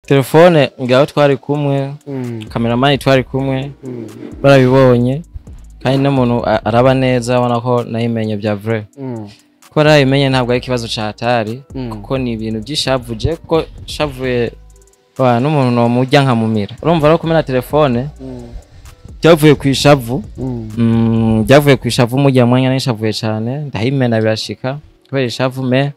Telefone ngaho twari kumwe, cameraman twari kumwe, barabibonye, kandi n'umuntu araba neza abona ko nayimenye bya vrai. Ko narayimenye ntabwo ari ikibazo ca hatari, kuko ni ibintu byishavuje, kuko shavuye wa n'umuntu nomurya nkamumira. Urumva rero kumena telefone byavuye ku ishavu. Byavuye ku ishavu, mujya mwanya nishavuye cyane ndayimena, birashika kubera ishavu. Mais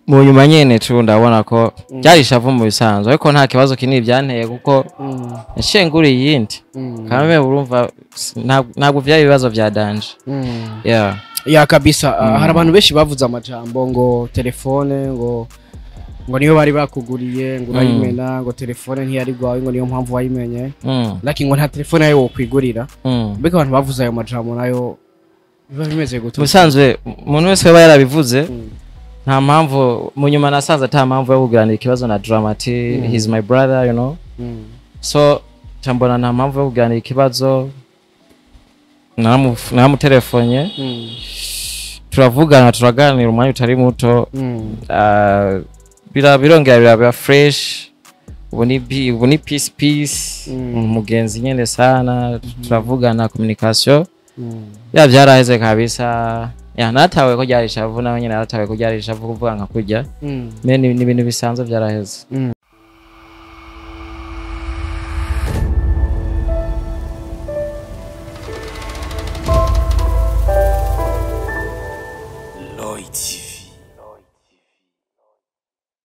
mu nyuma nyene tu ndabona ko byari ishavu mu bisanzwe, ariko nta kibazo kinini byanteye kuko naciye ngura iyindi. Kameme urumva ntabwo byari ibibazo bya danger. Yeah. Ya, kabisa. Hari abantu benshi bavuze amajambo ngo telefone ngo niyo bari bakuguriye, ngo urayimena, ngo telefone ntiyari gwawe, ngo niyo mpamvu wayimenye, lakini ngo nta telefone yayo wokwigurira. Mbega abantu bavuze ayo majambo nayo biba bimeze gute? Mu bisanzwe umuntu wese aba yarabivuze, nta mpamvu. Mu nyuma nasanze ata mpamvu yo kugiranira ikibazo na Dramati. He's my brother. So mbona nta mpamvu yo kugiranira ikibazo. Naramutelefone, turavugana, turaganira umwanya utari muto. Birongera biraba fresh. Ubu ni peace peace. Umugenzi nyene sana, turavugana, communication ya byaraheze kabisa. Ya, natawe ko ryari ishavu, nawe nyene naratawe ko ryari ishavu kuvuga nka kurya. Mais ni ibintu bisanzwe, byaraheze. Lloyd TV.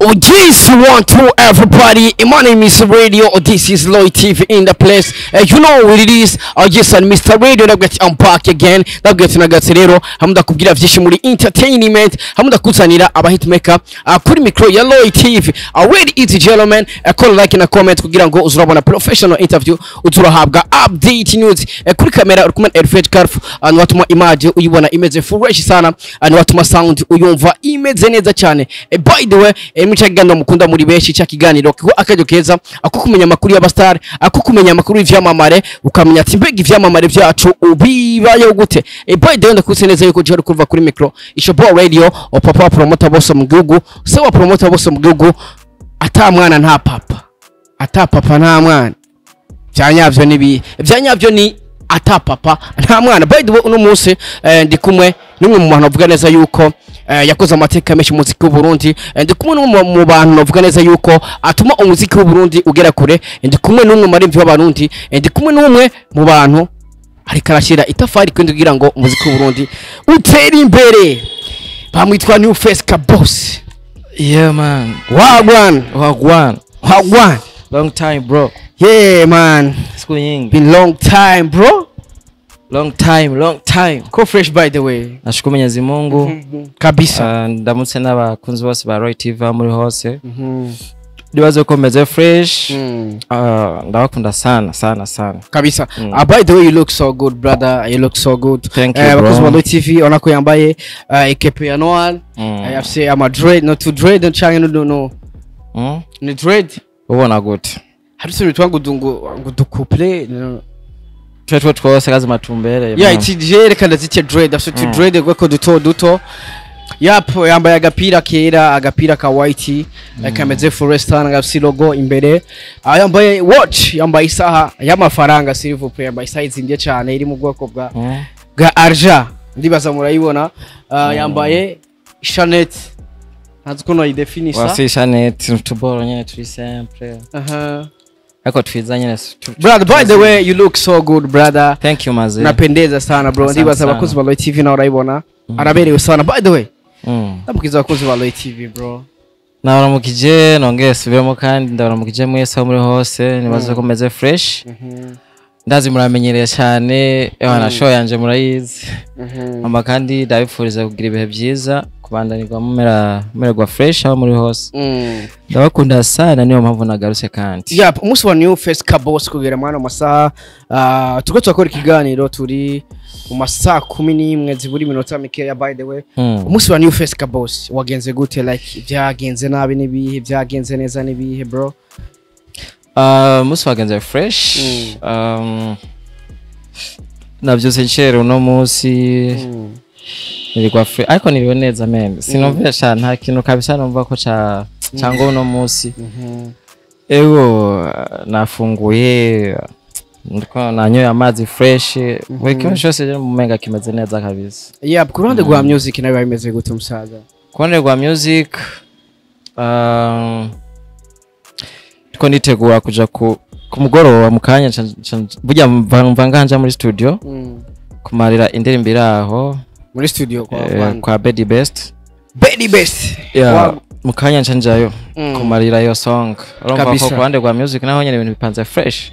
Oh yes, one, two, everybody. My name is Radio. Oh, this is Lloyd TV in the place. You know what it is. Yes, and Mr. Radio. Ndabwira ati I'm back again. Ndabwira ati nagatse rero hamwe ndakubwira vyinshi muri entertainment, hamwe ndakuzanira aba hitmaker kuri micro ya Lloyd TV. Ready easy gentlemen. Call, like na comment kugira ngo uzurabona professional interview, uzurahabwa update news. Kuri kamera uri kumwe na Elfred Carf, watuma image uyibona imeze fresh sana, watuma sound uyumva imeze neza cyane. By the way, muri cya kiganiro mukunda muri benshi, cya kiganiro kuko akaryo keza ako kumenya amakuru y'abastar, ako kumenya amakuru y'ivyamamare, ukamenya ati mbega ivyamamare vyacu ubibayeho gute. By the way, ndakutse neza yuko jari kuva kuri micro Ishobo Radio o papa wa promoter bose mu gihugu, se wa promoter bose mu gihugu, ata mwana nta papa, ata papa nta mwana. Vyanyavyo ni vyanyavyo ni ata papa nta mwana. By the way, uno munsi ndi kumwe n'umwe mu bantu bavuga neza yuko yakoze amateka menshi mu muziki w'u Burundi. Ndi kumwe n'umwe mu bantu bavuga neza yuko atuma umuziki w'u Burundi ugera kure. Ndi kumwe n'umwe mu barimvyi b'Abarundi. Ndi kumwe n'umwe mu bantu ariko arashyira itafari kundi kugira ngo umuziki w'u Burundi utere imbere. Bamwitwa New Face Kaboss. Yeah man. Wagwan. Wagwan. Wagwan. Long time, bro. Yeah man. Siku nyingi. Been long time, bro. Long time, long time. Ko fresh, by the way? Nashukuru Mwenyezi Mungu. Kabisa. Ndamutse n'abakunzi bose ba Roy TV aho muri hose. Ndibaze ko meze fresh. Ndabakunda sana sana sana. Kabisa. By the way, you look so good, brother, you look so good. Thank you, bro. Abakozi ba Roy TV urabona ko yambaye ekepe ya Noel. Afise ama dread, no to dread canke no ni dread. Ubona gute? Hari utuntu bitwa ngo ducouple no. Twe two twose kazi matumbereye. Yeah, iti je reka ndazite dread, afise utu dread gwako duto duto. Yap, yambaye agapira kera, agapira ka white, kameze forest, gafise logo imbere. Yambaye watch, yambaye isaha y'amafaranga, s'il vous plaît, yambaye isaha izimbye cyane iri mu bwoko bwa argent, ndibaza murayibona. Yambaye chaînette, ntazi ukuntu bayidefinisa. Wasi chaînette utuboro nyene turi simple. Ariko twiza nyene. Brother, by the way, you look so good, brother. Thank you, maze. Napendeza sana, bro. Asante Ndibaza sana. abakozi ba Roy TV nawe urayibona, araberewe sana. By the way, ndamukiza abakozi ba Roy TV, bro. Nabaramukije, nongeye subiramo kandi ndabaramukije mwese aho muri hose. Nibaze ko meze fresh. Ndazi muramenyereye cyane, ewana show yanje murayizi. Mama, kandi ndabifuriza kugira ibihe byiza, kubandanirwa mumera mumererwa fresh aho muri hose. Ndabakunda sana, niyo mpamvu nagarutse kandi. Yep, umunsi wa New Face Kaboss kugera mwana mu masaha turiko turakora ikiganiro, turi mu masaha 11 ziburi iminota mikeya, by the way. Umunsi wa New Face Kaboss wagenze gute? Like, byagenze nabi n'ibihe, byagenze neza n'ibihe, bro? Umunsi wagenze fresh. Navyutse ncere uno munsi, nirirwa fresh, ariko niriwe neza men. Sinumva sha, nta kintu kabisa numva ko ca cyangwa uno munsi. Ego, nafunguye, ndiko nanyoye amazi fresh, buri kimwe cyose rero mumenga kimeze neza kabisa. Yeah, ku ruhande rwa music nawe bimeze gute, umusaza? Ku ruhande rwa music, ndiko nitegura kuja ku mugoroba mu kanya burya mva nganja muri studio kumarira indirimbo iri aho. Muri studio kwa kwa Bedi Best. Bedi Best. Yeah, Wow. mu kanya nca njayo kumarira iyo song. Urumva ko Kabisa. ku ruhande rwa music naho nyene ibintu bipanze fresh.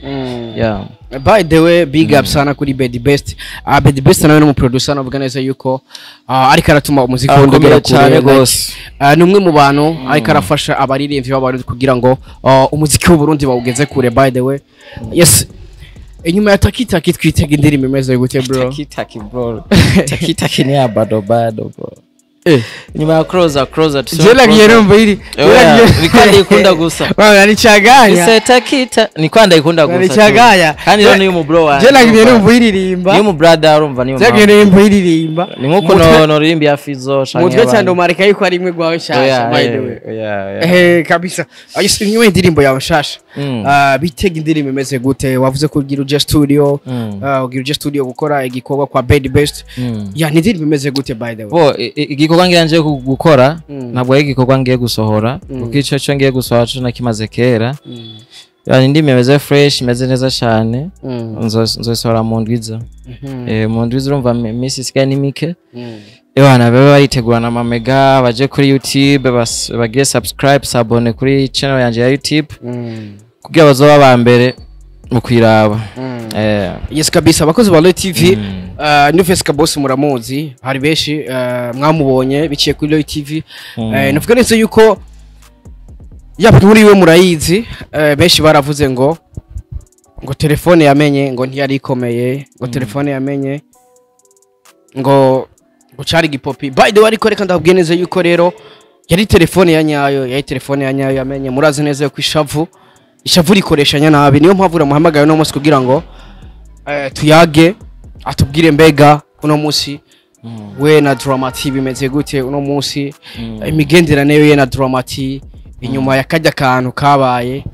Yeah. By the way, big up sana kuri Bedi Best. Bedi Best nawe ni umuproducer, navuga neza yuko ariko aratuma umuziki wundi ugera akomeye kure cyane like, gose. Ni umwe mu bantu ariko arafasha abaririmbyi b'Abarundi kugira ngo umuziki w'Uburundi bawugeze kure. By the way, yes, inyuma ya Taki Taki twitega indirimbo imeze gute, bro? Taki Taki, bro, Taki Taki ni ya bado bado, bro. Nyuma ya Closer, Closer. Je nagiye numva iri. Oya, niko ndikunda gusa. Bana nicaganya. Ise takita niko ndayikunda gusa tu. Nicaganya. Kandi rero niyo mu bro wanjye. Je nagiye numva iririmba. Niyo mu brother, urumva niyo Je nagiye mpamvu. numva iririmba. Ni nkuko no ririmbi ya Fizo. Mutwe cyane umarika yuko ari imwe gwawe nshasha, by the way. Eh, kabisa. Ayo inyuma y'indirimbo yawe nshasha, bitega indirimbo imeze gute? Wavuze ko ugira uje studio, ugira uje studio gukora igikorwa kwa Bed Best. Ya, ni indirimbo imeze gute, by the way? Bo, igikorwa ngira nje gukora ntabwo ari igikorwa ngiye gusohora, kuko ico cyo ngiye gusohora cyo nakimaze kera. Yani indirimbo imeze fresh, imeze neza cyane. Nzosohora mu ndwiza. Mu ndwiza, urumva iminsi isigaye ni mike. Ewana, babe baritegurana amamega, baje kuri YouTube, bagire subscribe, s'abonner kuri channel yanje ya YouTube kugira bazoba aba mbere mu kwiraba. Yes, kabisa. Abakozi ba Royal TV, New Face Kabos muramuzi, hari benshi mwamubonye biciye kuri Royal TV. Navuga neza yuko yaba muri we murayizi. Benshi baravuze ngo telefone yamenye ngo ntiyari ikomeye, ngo telefone yamenye ngo cari gipopi, by the way. Ariko reka ndababwiye neza yuko rero yari telefone ya nyayo, yari telefone ya nyayo yamenye. Murazi neza yuko ishavu rikoreshanya nabi, niyo mpamvu uramuhamagaye uno munsi kugira ngo tuyage, atubwire mbega uno munsi we na Dramati bimeze gute, uno munsi imigenderanire ye na Dramati inyuma ya kajya kantu kabaye,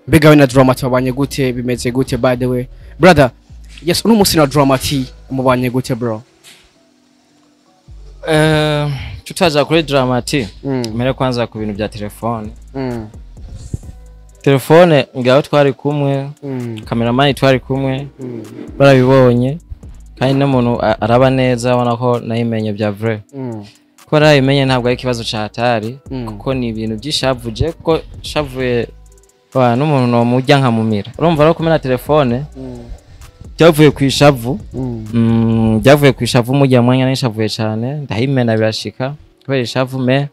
mbega we na Dramati babanye gute, bimeze gute? By the way, brother, yes, uno munsi na Dramati mubanye gute, bro? Tutaja kuri Dramati, mbere kwanza ku bintu bya telefone. Telefone ngaho twari kumwe, kameramani twari kumwe, barabibonye, kandi n'umuntu araba neza abona ko nayimenye bya vrai. Ko narayimenye ntabwo ari ikibazo ca hatari, kuko ni ibintu by'ishavuje, kuko shavuye wa n'umuntu nomurya nkamumira. Urumva rero kumena telefone byavuye ku ishavu. Byavuye ku ishavu, mujya mwanya nishavuye cyane ndayimena, birashika kubera ishavu. Me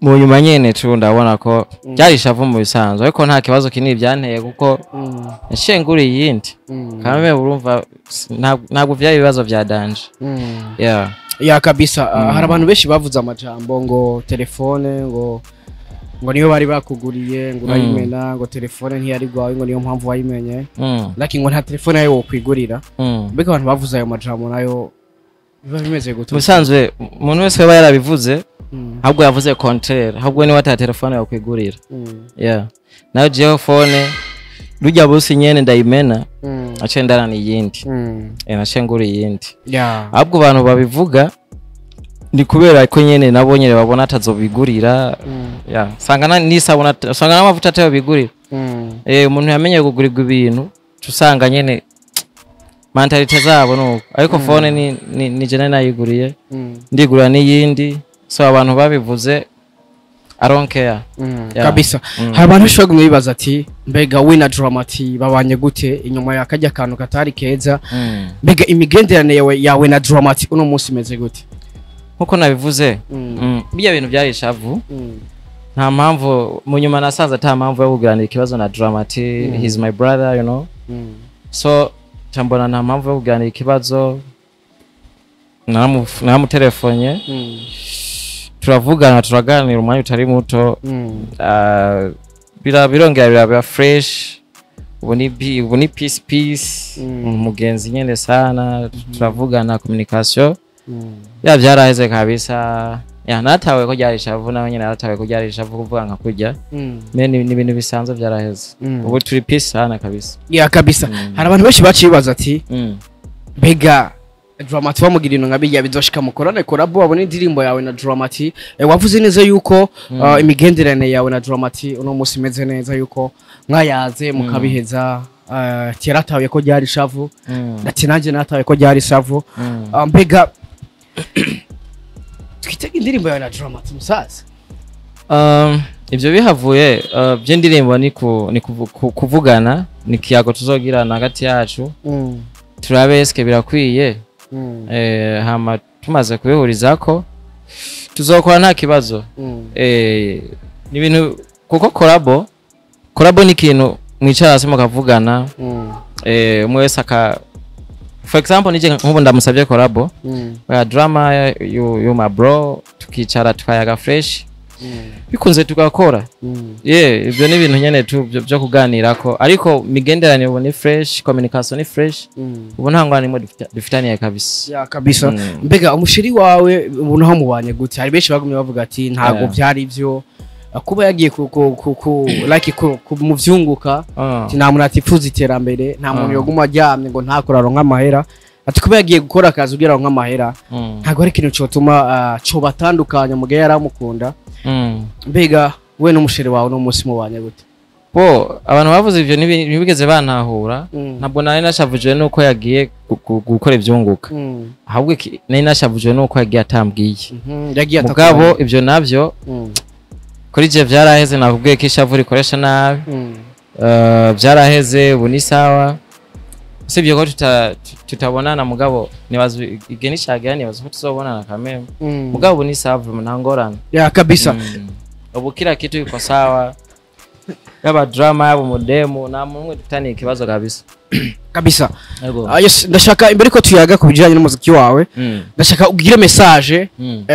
mu nyuma nyene tu ndabona ko byari ishavu mu bisanzwe, ariko nta kibazo kinini byanteye kuko naciye ngura iyindi. Kameme urumva ntabwo byari ibibazo bya danger. Yeah. Ya, kabisa. Hari abantu benshi bavuze amajambo ngo telefone ngo niyo bari bakuguriye ngo urayimena, ngo telefone ntiyari gwawe, ngo niyo mpamvu wayimenye, lakini ngo nta telefone yayo wokwigurira. Mbega abantu bavuze ayo majambo nayo biba bimeze gute? Mu bisanzwe umuntu wese yaba yarabivuze, ahubwo yavuze contraire, ahubwo niwe ata telefone yakwigurira. Yeah, nayo jewe phone rujya busi nyene ndayimena, aciye ndarana iyindi. Naciye ngura iyindi. Ahubwo abantu babivuga ni kubera ko nyene nabo nyene babona atazobigurira. Yeah, sanga n'isabuna, usanga n'amavuta atayobigurira. Umuntu yamenye kugurirwa ibintu, usanga nyene mentalité zabo nuko. Ariko phone ni je nayiguriye, ndigura n'iyindi. So abantu babivuze, I don't care. Yeah. Kabisa. Hari abantu benshi bagumye bibaza ati mbega we na Dramati babanye gute inyuma ya kajya kantu katari keza? Mbega imigenderanire yawe na Dramati uno munsi imeze gute? Nkuko nabivuze, bijya bintu byari ishavu. Nta mpamvu, mu nyuma nasanze ata mpamvu yo kuganira ikibazo na Dramati. He's my brother. So mbona nta mpamvu yo kuganira ikibazo. Naramutelefone, turavugana, turaganira umwanya utari muto. Birongera biraba fresh. Ubu ni peace peace. Umugenzi nyene sana, turavugana, communication ya byaraheze kabisa. Ya, natawe ko ryari ishavu, nawe nyene naratawe ko ryari ishavu kuvuga nka kurya. Mais ni ibintu bisanzwe, byaraheze. Ubu turi peace sana kabisa. Ya, kabisa. Hari abantu benshi baciye bibaza ati mbega Dramati bamugira ibintu nka bijya, bizoshika mukorane collabo, babone indirimbo yawe na Dramati? Wavuze neza yuko imigenderanire yawe na Dramati uno munsi imeze neza, yuko mwayaze mukabiheza. Yaratawe ko ryari ishavu, ati nanjye natawe ko ryari ishavu. Mbega twitege indirimbo yawe na Dramati, musaza? Ibyo bihavuye by'indirimbo ni kuvugana, ni kiyago tuzogirana hagati yacu, turabe eske birakwiye. Hama tumaze kubihurizako tuzokora, nta kibazo. Ni ibintu kuko collabo ni ikintu mwicara hasi mukavugana, umwe wese aka, for example, nije nk'ubu ndamusabye collabo ya Drama, you my bro, tukicara tukayaga fresh, bikunze tugakora. Yeah, ibyo ni ibintu nyene tu byo kuganirako, ariko migenderanire ubu ni fresh, communication ni fresh. Ubu nta ngorane nimwe dufitaniye kabisa. Ya, kabisa. Mbega umushiri wawe ubu naho mubanye gute? Hari benshi bagumye bavuga ati ntabwo byari byo kuba yagiye ku like ku mu vyunguka. Ati nta muntu atifuza iterambere, nta muntu yoguma aryamye ngo ntakora aronke amahera. Ati kuba yagiye gukora akazi kugira aronke amahera ntabwo ari ikintu cotuma cobatandukanya mu gihe yari amukunda. Mbega we n'umusheri wawe uno munsi mubanye gute? Bo abantu bavuze ivyo ntibigeze bantahura. Ntabwo nari nashavujwe nuko yagiye gukora ivyunguka, ahubwo nari nashavujwe nuko yagiye atambwiye. Yagiye Mugabo atakubaye. ivyo navyo kuri je vyaraheze. Nakubwiye ko ishavu rikoresha nabi. Vyaraheze, ubu ni sawa, usibye ko tutabonana, mugabo nibaza igihe nicagera, nibaza ko tuzobonana kameme. Mugabo ubu ni sawa, nta ngorane. Ya, kabisa. Ubu kila kitu iko sawa, yaba Drama, yaba umudemu, nta muntu umwe dufitaniye ikibazo kabisa. Kabisa. Yego. Ah, yes, ndashaka imbere ko tuyaga ku bijyanye n'umuziki wawe, ndashaka ugire message.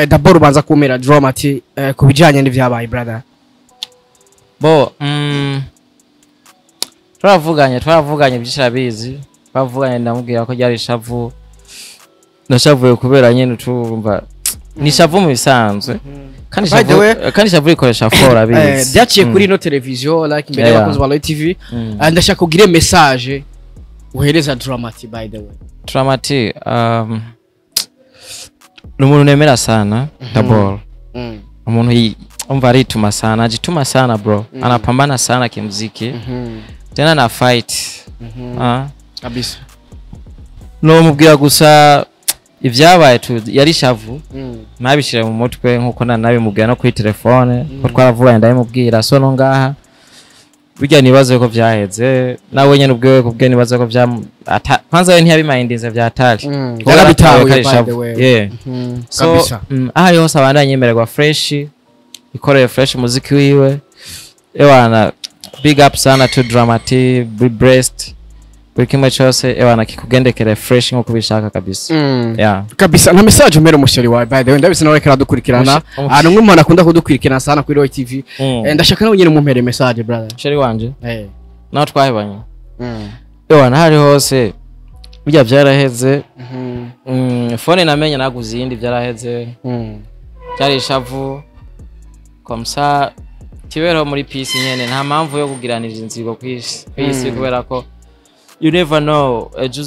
D'abord ubanza kumera Dramati ku bijyanye n'ivyabaye, brother. Bo twaravuganye byinshi, arabizi. Twavuganye, ndamubwira ko ryari ishavu, nashavuye kubera nyene utumva ni ishavu mu bisanzwe, kandi By the ishavu, kandi ishavu rikoresha fort, abizi. Byaciye kuri ino televiziyo, like imbere y'abakunzi ba Royal TV. Ndashaka ugire message uhereza Dramati, by the way. Dramati ni umuntu nemera sana d'abord, umuntu umva arituma sana, ajituma sana bro, anapambana sana kimuziki, tena na fight. Ah. Kabisa. Nomubwira gusa ibyabaye tu yari shavu, ntabishire mu mutwe, nkuko nabimubwira no kuri telefone ko twaravuganye, ndabimubwira. So no ngaha burya nibaze ko vyaheze, nawe nyene ubwiwe kubwe nibaze ko vya kwanza we ntiyabimayindinze vyatari. Kuko Yarabitahuye, yaratahuye ko ari by the ishavu. way. Yeah. So Kabisa. Aho ari hose abandanye yemererwa fresh, ikoreye fresh umuziki wiwe. Ewana, big up sana to Dramati, be blessed, buri kimwe cyose ewana kikugendekere fresh nkuko ubishaka kabisa. Yeah. Kabisa. Nka message umere umusheri wawe, by the way, ndabizi nawe karadukurikirana. Ni umwe mu bantu akunda kudukurikirana sana kuri Royal TV. Ndashaka nawe nyine umumpere message, brother. Chéri wanje nawe twahebanye, ewana hari hose burya byaraheze. Phone namenye naguze iyindi, byaraheze. Byari ishavu comme ça, kibereho muri peace nyene, nta mpamvu yo kugiranira inzigo kw'isi kubera ko you never know ejo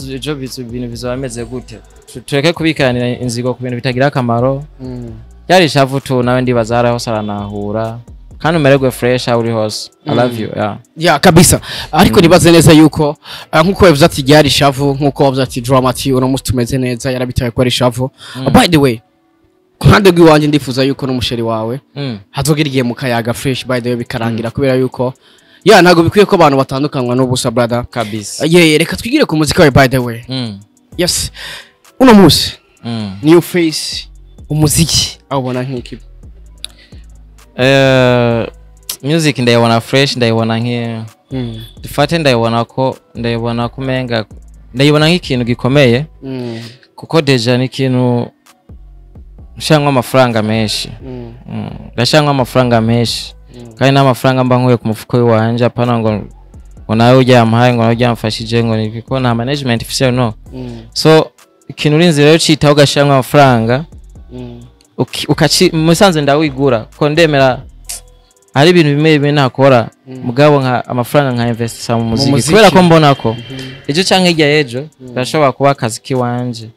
ibintu bizoba bimeze gute. Tureke kubikanira inzigo ku bintu bitagira akamaro. Byari ishavu tu, nawe ndibaza hari hose aranahura, kandi umererwe fresh aho uri hose. I love you, yeah. Ya, kabisa. Ariko nibaze neza yuko nkuko yavuze ati ryari ishavu, nkuko wavuze ati Dramati uno munsi tumeze neza, yarabitaye ko ari ishavu. By the way, ku ruhande rw'iwanjye ndifuza yuko n'umusheri wawe hazogera igihe mukayaga fresh, by the way, bikarangira, kubera yuko ya ntabwo bikwiye ko abantu batandukanywa n'ubusa, brother. Kabisa. Yeah, reka twigire ku muziki wawe, by the way. Yes, uno munsi new face, umuziki awubona nk'iki? Music ndayibona fresh, ndayibona nki dufate, ndayibona ko umenga ndayibona nk'ikintu gikomeye, kuko déjà ni ikintu nshiramwo amafaranga menshi. Ndashiramwo amafaranga menshi, kandi n'amafaranga mba nkuye ku mufuko w'iwanje, apana ngo nawe ujya yampaye, ngo nawe ujya yamfashije, ngo ni kuko nta management ifise, no. So ikintu urinzi rero citaho ugashiramwo amafaranga. Ukaci musanze ndawigura ko ndemera hari ibintu bimwe bimwe ntakora, mugabo nka amafaranga nka investisa mu muziki, muziki. Kubera ko mbona ko ejo canke hirya y'ejo birashobora kuba akazi kiwanje.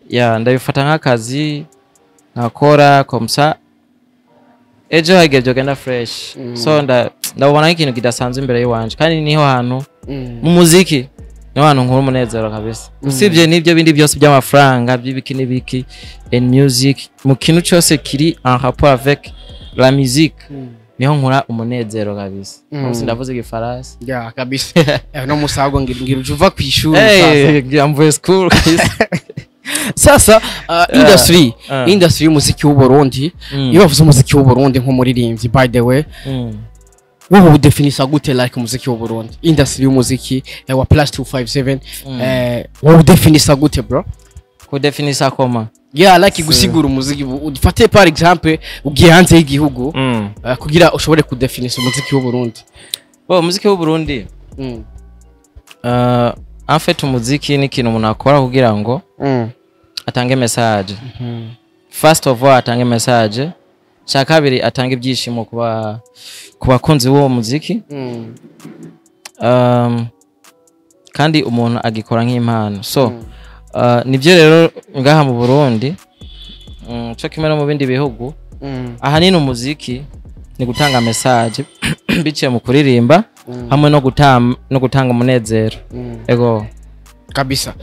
Ya, ndabifata nk'akazi nkakora comme ça ejo hageze byogenda fresh. So ndabona nk'ikintu kidasanzwe imbere y'iwanje, kandi niho hantu mu muziki niho hantu nkura umunezero kabisa, usibye n'ibyo bindi byose by'amafaranga, by'ibiki n'ibiki. In music, mu kintu cyose kiri en rapport avec la musique, niho nkura umunezero kabisa. Umunsi ndavuze igifaransa. Ya, kabisa. No musago ngira uje uva kw'ishuri sasa. Hey, ngira mvuye school kabisa. Sasa industry industry y'umuziki w'u Burundi, iyo bavuze umuziki w'u Burundi nk'umuririmbyi, by the way, wowe udefinisa gute like umuziki w'u Burundi, industry y'umuziki wa +257, wowe udefinisa gute, bro? Kudefinisa koma? Yeah, like gusigura umuziki, ufate par exemple ugiye hanze y'igihugu, kugira ushobore kudefinisa umuziki w'u Burundi. Bo, umuziki w'u Burundi, en fait umuziki ni ikintu umuntu akora kugira ngo atange message. First of all atange message, cya kabiri atange ibyishimo ku bakunzi b'uwo muziki. Kandi umuntu agikora nk'impano. So nibyo rero ngaha mu Burundi, co kimwe no mu bindi bihugu, ahanini umuziki ni gutanga message biciye mu kuririmba hamwe no gutanga umunezero. Ego. Kabisa.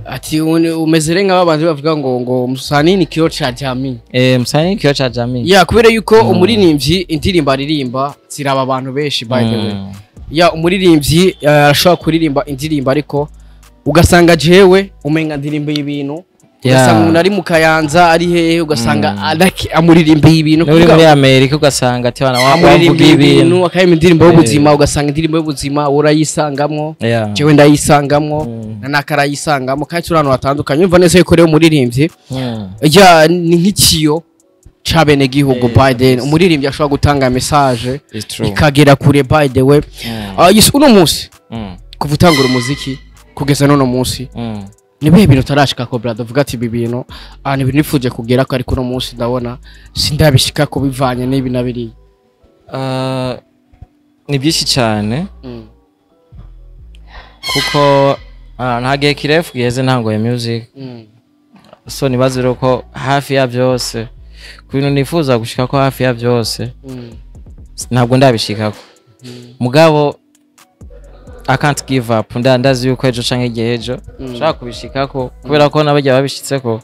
Ati umeze rero nk'abandi bavuga ngo msanii ni kioo cha jamii. Eh, msanii ni kioo cha jamii. Yeah, kubera yuko umuririmbyi indirimbo aririmba ziraba abantu benshi, by the way. Yeah, umuririmbyi arashobora kuririmba indirimbo, ariko ugasanga jewe umenga ndirimbo y'ibintu, ugasanga umuntu ari mu Kayanza, ari hehe, ugasanga amuririmbiye ibintu. Uri muri Amerika ugasanga ati wana wavuga amuririmbiye ibintu. Ibintu, akaririmba indirimbo y'ubuzima, ugasanga indirimbo y'ubuzima urayisangamwo, jewe ndayisangamwo, na naka arayisangamo, kandi turi ahantu hatandukanye. Umva neza yuko rero umuririmbyi ya ni nk'ikiyo c'abenegihugu. By then umuririmbyi ashobora gutanga message It's true. ikagera kure, by the way. Yes, uno munsi, kuva utangura umuziki kugeza n'uno munsi, ni bihe bintu utarashikako, brother, uvuga ati ibi bintu ni ibintu nifuje kugerako, ariko uno munsi ndabona sindabishikako bivanye n'ibi na biriya? Ni byinshi cyane, kuko nta gihe kirefu giheze ntangoye music. So nibaze rero ko hafi ya byose, ku bintu nifuza gushikako, hafi ya byose ntabwo ndabishikako. Mugabo I can't give up. Ndazi yuko ejo canke igihe ejo nshobora kubishikako, kubera ko n'abajya babishitseko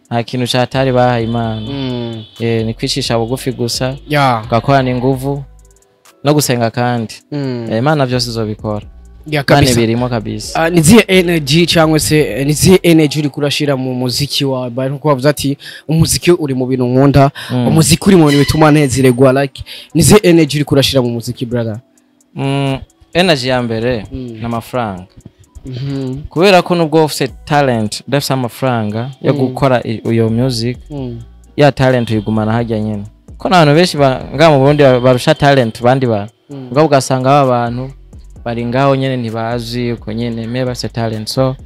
nta kintu catari bahaye Imana. Ni kwicisha bugufi gusa, ugakorana inguvu no gusenga, kandi Imana byose izobikora. Ya, Imana kabisa. ibirimo kabisa. Ni zihe energy cyangwa se ni zihe energy uri kurashira mu muziki wawe? Bari nkuko bavuze ati umuziki uri mu bintu nkunda, umuziki uri mu bintu bituma nezererwa, like ni zihe energy uri kurashira mu muziki, brother? Energy ya mbere ni amafaranga, kubera ko nubwo ufite talent, udafite amafaranga yo gukora iyo music, ya talent uyigumana hajya nyine, ko n'abantu benshi ngaha mu Burundi barusha talent bandi bantu, mugabo ugasanga aba bantu bari ngaho nyene ntibazi uko nyene me bafite talent. So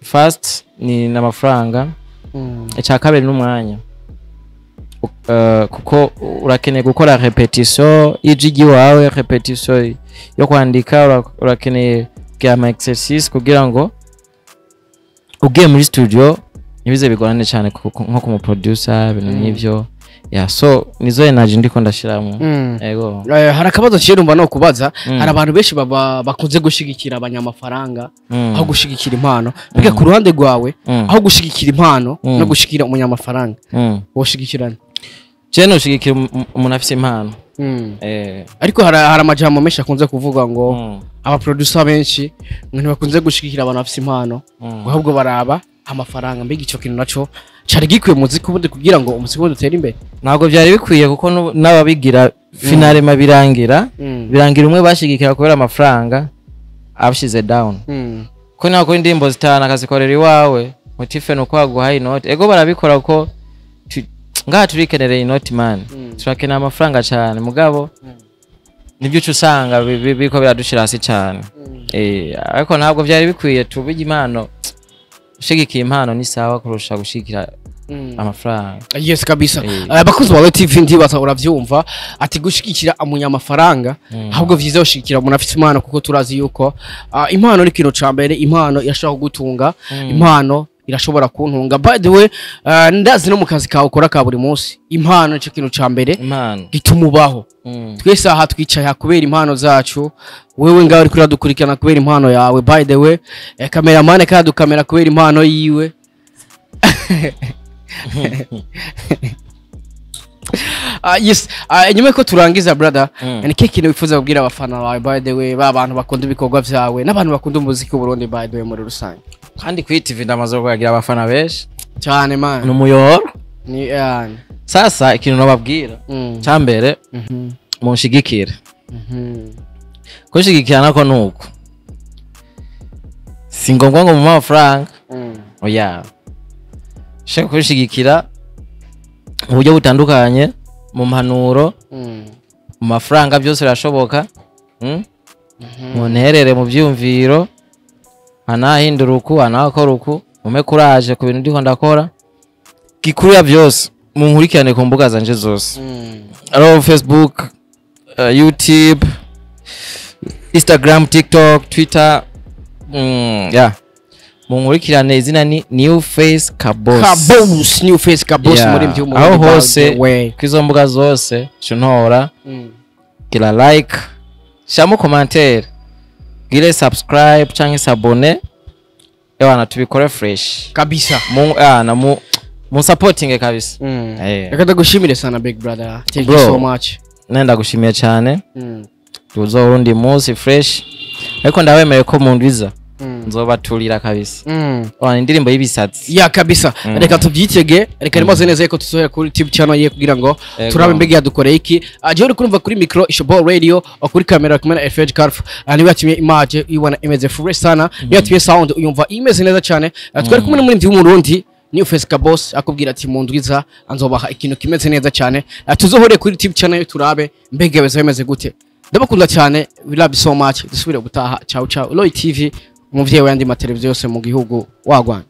first ni n'amafaranga. Icya kabiri n'umwanya, kuko urakeneye gukora répétition y'ijwi ry'iwawe, répétition yo kwandika, urakeneye kugira ama exercice kugira ngo ugiye muri studio ntibize bigorane cyane nko ku mu producer, ibintu nk'ivyo. Yeah, so nizo energy ndiko ndashiramo. Ego. Hari akabazo cyerumva no kubaza. Hari abantu benshi baba bakunze gushigikira abanyamafaranga aho gushigikira impano. Mbega ku ruhande rwawe, aho gushigikira impano no gushigikira umunyamafaranga, woshigikirana? Je noshigikira umuntu afise impano. Ariko hari amajambo menshi akunze kuvuga ngo abaproducer benshi ngo ntibakunze gushigikira abantu bafise impano, ngo ahubwo baraba amafaranga. Mbega ico kintu naco cari gikwiye umuziki ubundi kugira ngo umuziki ubundi utere imbere? Ntabwo byari bikwiye, kuko n'ababigira finalement birangira birangira umwe bashigikira kubera amafaranga abashize down, ko nako indirimbo zitanu akazikorera iwawe, motif nuko baguhaye inoti. Ego, barabikora kuko ngaha turikenereye inoti, man. Turakeneye amafaranga cyane, mugabo nibyo uca usanga biriko biradushira hasi cyane. Ariko ntabwo byari bikwiye. Tubijya impano, ushigikiye impano ni sawa kurusha gushigikira. Amafaranga. Yes, kabisa. Abakunzi ba TV, ndibaza uravyumva ati gushigikira umunyamafaranga, ahubwo vyiza gushigikira umuntu afite impano, kuko turazi yuko impano ni ikintu ca mbere. Impano irashobora kugutunga, impano irashobora kuntunga. By the way, ndazi no mu kazi kawe ukora ka buri munsi, impano nico kintu ca mbere Impano. gituma ubaho. Twese aha twicaye aha kubera impano zacu. Wewe ngaho uriko uradukurikirana kubera impano yawe. By the way, cameraman kadukamera kubera impano yiwe. Yes, nyuma yuko turangiza, brother, ni kihe kintu wifuza kubwira abafana bawe, by the way, ba bantu bakunda ibikorwa vyawe n'abantu bakunda umuziki w'Uburundi, by the way, muri rusange? Kandi kuri TV ndamaze kuyagira abafana benshi. Cyane, man. Ni umuyoro. Ni yani. Sasa ikintu nababwira cyambere, munshigikire. Kunshigikira nako nuko si ngombwa ngo mumpe amafaranga. Oya, ushaka kunshigikira mu buryo butandukanye, mu mpanuro, mu mafaranga, byose birashoboka. Munterere mu byumviro, anahindura uku, anakora uku, mumpe courage ku bintu ndiko ndakora. Gikuru ya byose, munkurikirane ku mbuga zanje zose, ariho Facebook, YouTube, Instagram, TikTok, Twitter. Yeah, munkurikirane, izina ni New Face Kabos. Kabos, New Face Kabos. Yeah. Muri mvyo. Aho hose kwizo mbuga zose shuntora, gira like, shamo commentaire, gire subscribe canke s'abonner. Ewana, tubikore fresh. Kabisa. Mu na mu supporting kabisa. Reka ndagushimire sana, big brother, thank Bro. you so much. Nenda gushimiye cyane. Tuzohora undi munsi fresh, ariko ndabemeye ko mu ndwiza nzobaturira kabisa. Wana, indirimbo y'ibisatsi. Ya, kabisa. Reka tubyitege, reka nimaze neza yuko tuzohera kuri YouTube channel ye kugira ngo turabe mbega yadukoreye iki. Jewe uri kurumva kuri micro Ishobo Radio, kuri kamera kumwe na FH Carf. Niwe yatumye image uyibona imeze fresh sana, niwe yatumye sound uyumva imeze neza cyane. Twari kumwe n'umuririmbyi w'Umurundi New Face Kabos, akubwira ati mu ndwiza anzobaha ikintu kimeze neza cyane. Tuzohore kuri YouTube channel ye turabe mbega biza bimeze gute. Ndabakunda cyane, we love you so much. Dusubire gutaha. Ciao ciao. Roy TV, umuvyeyi w'ayandi mateleviziyo yose mu gihugu. Wagwana.